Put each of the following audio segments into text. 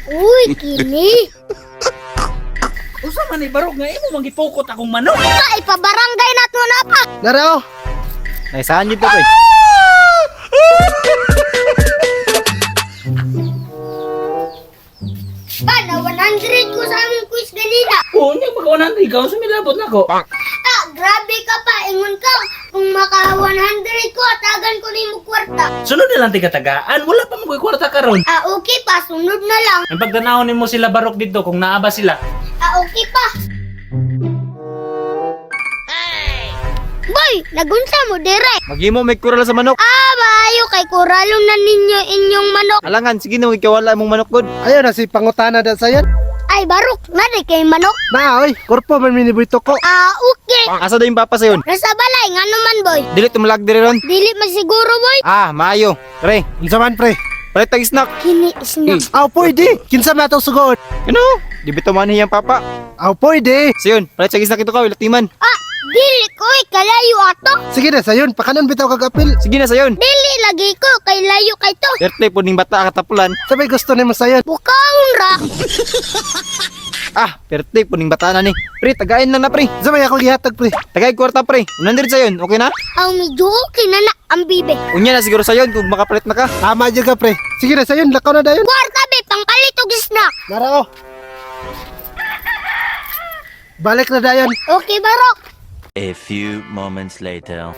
Uy, kini. Usa man ni Barok nga imo mangipukot akong manok. Pa, ipabarangay na to na pa. Nara oh. Naisahan yun to pre. Pa, na 100 ko sa among quiz ganina. Oo, nya maka 100 ikaw sa milabot nako. Ah, grabe ka pa. Ingon ka. Kung maka 100 ko, atagan ko nimo kwarta. Sunod na lang tigatagaan, wala pa mo kwarta karon. Ah, okay pa. Sunod na lang. Ang pagtanawon nimo sila Barok dito kung naa ba sila. Ah, okay pa. Boy, nagunsa mo dire. Maghimo may kural sa manok. Ah, maayo kay kuralo na ninyo inyong manok. Alangan, sige na ikawala imong manok god. Ayaw na si pangutana da sayon. Ay, Barok, nari kay manok. Na oy, korpo man mini boy toko. Ah, okay. Asa daw yung papa sayon? Nasa balay, nga naman, boy. Dili tumulag diri ron. Dili masiguro, boy. Ah, maayo. Pre, Unsa man pre? palit tag snack. Kini isna. Aw pwede. Kinsa man atong sugoon? Ano? Di bitaw man hiyang papa. Aw pwede. Sayon, palit sa snack ito ka, latiman. Ah, dili ko, eh, kalayo ato. Sige na sayon, pakanon bitaw kag apil. Sige na sayon. Dili lagi ko, kay layo kay to. Perte po ning bata katapulan. Sabay gusto nimo sayon. Bukaon ra. Ah, perte po ning bata na ni. Pre, tagain lang na pre. Unsa may ako gihatag pre? Tagay kwarta pre. 100 sayon, okay na? Ang medyo okay na na ang bibe. Unya na siguro sayon kung makapalit na ka. Tama jud ka pre. Sige na sayon, lakaw na dayon. Kwarta be, pangpalit og snack. Nara oh. Balik na dayon. Okay, Barok. A few moments later.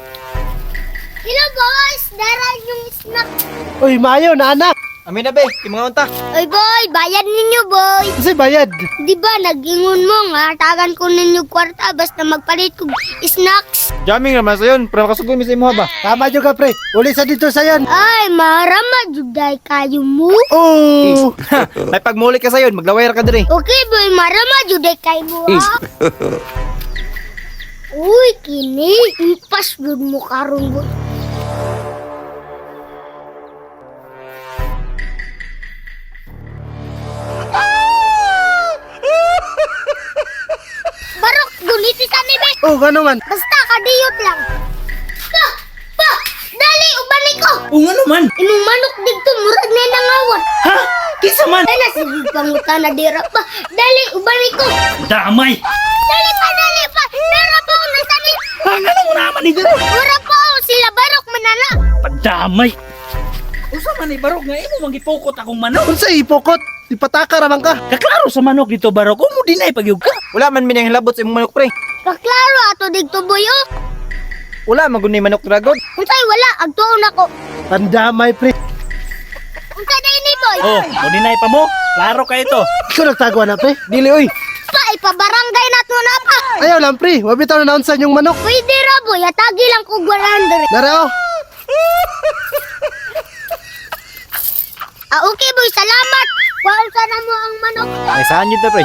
Hello, boys. Dara yung snack. Uy, maayo na anak. Amin na be, kay mga unta. Oy, boy, bayad ninyo, boy. Unsay bayad? Di ba, nag-ingon mo nga, tagan ko ninyo kwarta basta magpalit kog snacks. Jamming raman sayon, para makasugoy mi sa imuha ba. Tama jud ka pre. Uli sa dito sayon. Ay, marama, juday kayo mo. Oh. May pagmuli ka sayon, maglaway ra ka diri. Okay, boy, marama, juday kayo mo, ha? Uy, kini, impas jud mo karon boy. Barok, guniti sa ni be. Oh, gano man? Basta kadiyot lang. Pa! Pa! Dali, ubani ko! Oo nga naman. Imong manok dito, murag na nangawan. Ha? Kinsa man? Ay, nasa pangutana dira pa. Dali, ubani ko! Damay. Dali pa, dali pa! Dara pa, nasa ni... Ha, ngano mo naman ni diri? Ura pa, oh, sila Barok manana. Padamay. Usa man ni Barok nga imo mangipukot akong manok. Unsay ipokot? Ipataka ra man ka. Kaklaro sa manok dito Barok, mo dinay pagyug ka. Wala man mi nang hilabot sa imong manok pre. Kaklaro ato dito, boy, oh. Wala man gud ni manok dragod. Unsay wala, agtuon ako. Pandamay pre. Unsay na ini, boy? Oh, mo dinay pa mo. Klaro kay ito. Ikaw nagtago na pre. Dili oy. Pa, ipabarangay na to na pa. Ayaw lang pre, wa bitaw na naunsan yung manok. Pwede ra, boy, hatagi lang kog 100. Nara oh. Ah, okay, boy, salamat. Waon sana mo ang manok. Naisahan yun to pre.